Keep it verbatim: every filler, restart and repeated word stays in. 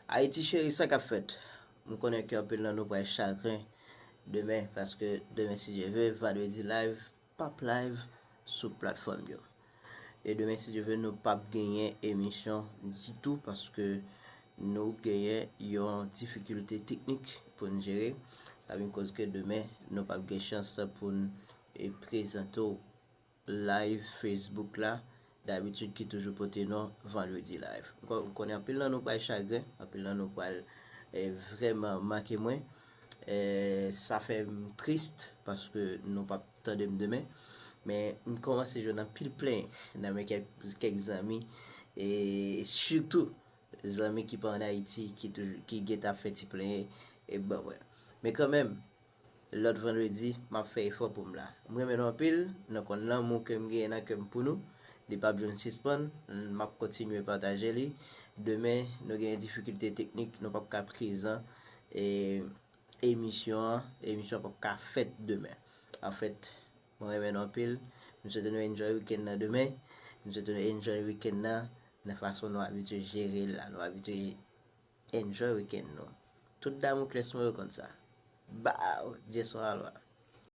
Ayiti cheri, sa k ap fèt? M konnen ke anpil nan nou pral chagren demen, paske demen, si Dye vle, Vandredi Live p ap live sou platfòm yo. E demen, si Dye vle, nou p ap genyen emisyon ditou, paske nou genyen yon difikilte teknik pou n jere. Sa vin koz ke demen, nou p ap gen chans pou n, e, prezante w live Facebook la, dabitid ki toujou pote non Vandredi Live. M konnen anpil nan nou bay chagren, anpil nan nou pral, e, vrèman manke mwen. E, sa fè m tris paske nou p ap tande m demen. Men m kòmanse jwenn anpil plenyen nan men kèk, kèk zanmi, e sitou zanmi ki pa ann Ayiti, ki toujou, ki gentan ap fè ti plenyen, e ban mwen. Men kanmenm, lòt vandredi, m ap fè efò pou m la. M renmen nou anpil, nou konn lanmou ke m genyen nan kè m pou nou. Li p ap janm sispann, m ap kontinye pataje li. Demen, nou genyen difikilte teknik, nou p ap ka prezan, e, emisyon an, emisyon an p ap ka fèt demen. Anfèt, mwen renmen nou anpil. M swete nou enjoy weekend nan demen. M swete nou enjoy weekend nan nan fason nou abitye jere l la. Nou abitye enjoy weekend nou. Tout damou klèsman yo konn sa. Baw! Jason Alwa.